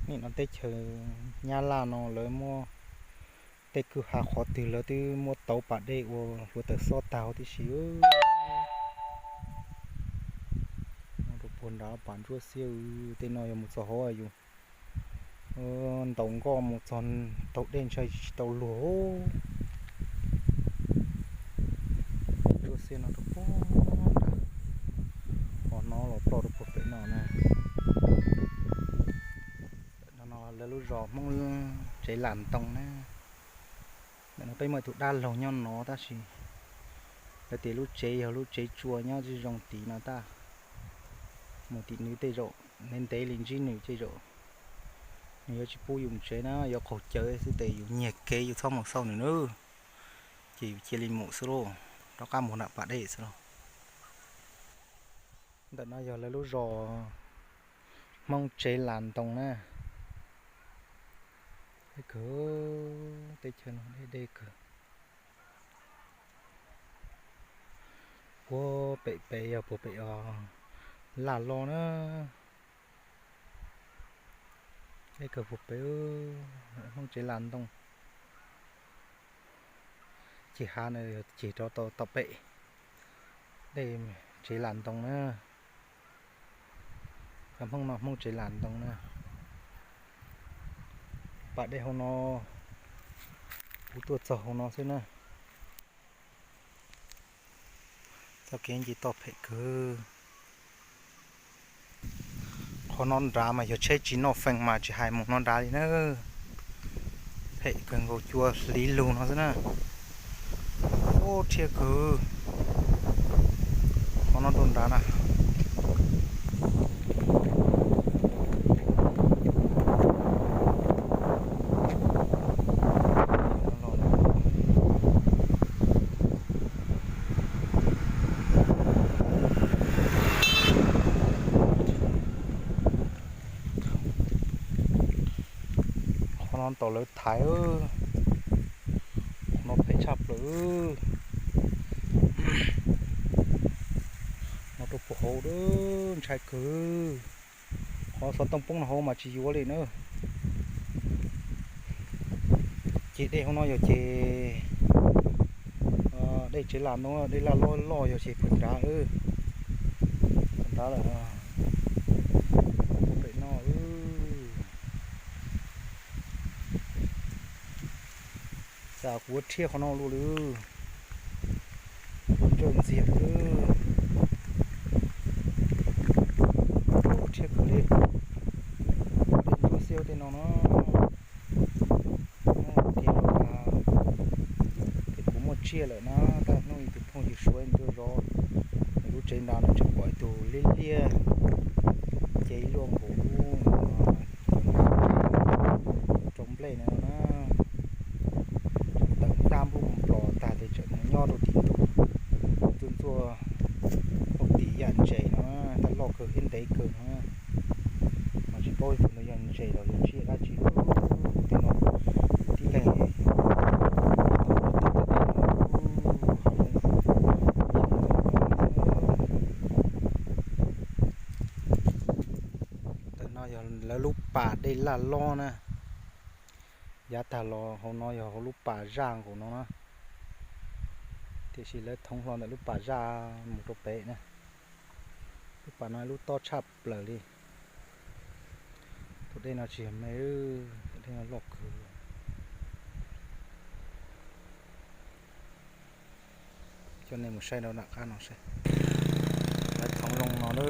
Nim no teb chaws Nyab Laj no lawv muab tej kwj ha qhov twg lawv twb muab tauv pas dej ua hluav taws xob tag huv tib si. Rau puag nrad pas ntsuab xiab, tej no yog mus txog hauv yus ntaus nkoj mus txog taug dej ntshai tsis tau luag. Ntsuab xiab no rau puag nrad, ho no los ploj rau puag pem no na. No no lawv lub zos Hmoob tsev las ntoo na. Ntawm no peb muaj tus dab laug nyob no tab sis lawv tias lub tsev yog lub tsev tsua nyob tsis zoo tid no tab. Mus tim nws tej zaum ntev ntev li ntsib nws tej zaum nws yuav tsis pub yus mus tsev na, yuav qaug cawv xwb tes yus nyiag kev yus txhob mus xauj nws na, ces yus cia li mus xwb lauj, rov qab mus nram pas dej xwb lauj. Ntawm no yog lawv lub zos Hmoob tsev las ntoo na. Deb kawg, teb chaws no deb deb kawg. Puag pem pem yog puag pem Laj Loj na. Deb kawg puag pem, Hmoob tsev las ntoo. Ceg hav no yog ceg rov tau tom pem dej tsev las ntoo na. Cov Hmoob no Hmoob tsev las ntoo na. Pas dej hauv no, kuv tuaj txog hauv no xwb na. Txoj kev nce toj phem kawg. Qhov no nrad mas yog tsheb tsis noj feem mas tsis hais mus no nrad li na. Phem kawg nkaus cua hliv lug no xwb na. Ub, rhiab kawg. Qhov no rau nrad na. Qhov no ntawm lawv thaiv, qhov no phem tshaj plaws. No rau puag hauv ntshai kawg. Qhov xov tooj poob no hauv mas tsis yuav li na. Ces dej hauv no yog ces dej tsev las ntoo, dej laj loj loj yog ces puag nrad, puag nrad lawm, puag pem no. Cas kuv ua rhiab qhov no lus lawm, ua ntsawj ntxiag lawm. Rhiab kawg li, ntsuab xiab tej no na. Tias kuv muaj tsiaj lawm na, tab hnub ib tug phooj ywg Suav ntuj zov nws lub tsev nrad nws tseem pom ib tug liab liab ces ib luaj nkaus lub rau nplej no na. Tawm ntaj npluj mus plos tag tes tseem mus nyob rau tim ntug ntxuaj ntxuaj tim yam ntses no, tab loj kawg thiab ntev kawg no. Mas tsis paub tus ntawd yog ntses los yog tsiaj dab tsi. Tej no tib leeg Ntawm no yog lawv lub pas dej laj lob na. Yav tag los hauv no yog hauv lub pas zaj nkaus no na. Tiam sis lawv thoov hlo ntawm lub pas zaj mus rau pem na. Lub pas no lub tob tshaj plaws li. Tus dej no tsis yog me, tus dej no loj kawg. Coj nej mus saib rau nram qab no saib. Lawv thoov zoo no na.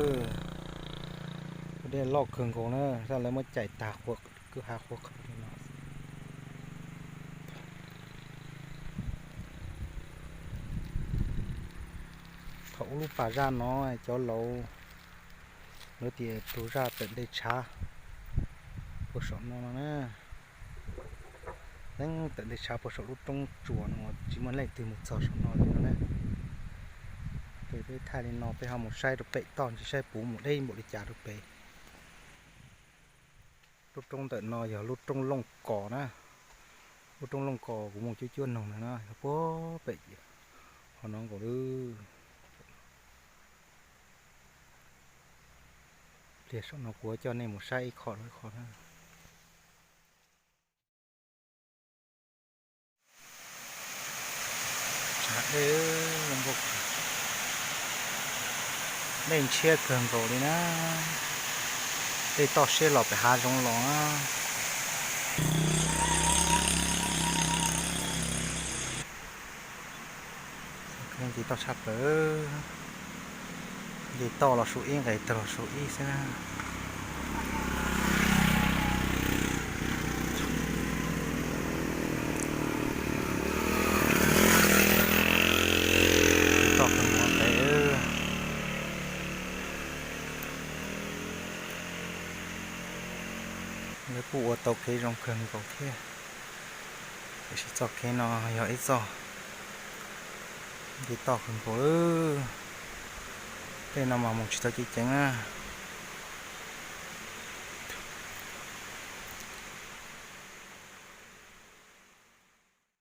Tus dej loj kawg nkaus na, lawv muab cais tag kwj ha qhuav qhawv li no. Thaum ub lub pas zaj no cov laus lawv tias tus zaj tawm nte tshav puag saum no no na. Leej tawm nte tshav puag saum lub roob tsuas no tsis muaj leej twg mus txog saum no li no na. Ces peb thaij li no peb ho mus saib rau pem toj ntsis saib puv mus deb npaum li cas rau pem. Lub roob ntawm no yog lub roob Looj Kos na. Lub roob Looj Kos kuv mus cuab cuab noog ntawd na yog puag pem, qhov no nkaus lawm. Pliag saum no kuv coj nej mus saib ib qho rau ib qho na. Dej, dej ntshiab kawg nkaus li na. Dej toj siab los pem hav zoov los na. Nce toj tshaj plaws. Nce toj los su ib, nqes tag los su ib xwb na. Toj kawg nkaus pem. Lawv kuj ua tau kev zoo kawg nkaus thiab, tiam sis txoj kev no yog ib txoj nce toj kawg nkaus lawm. Tej no mas mus tsis tau ceev ceev na.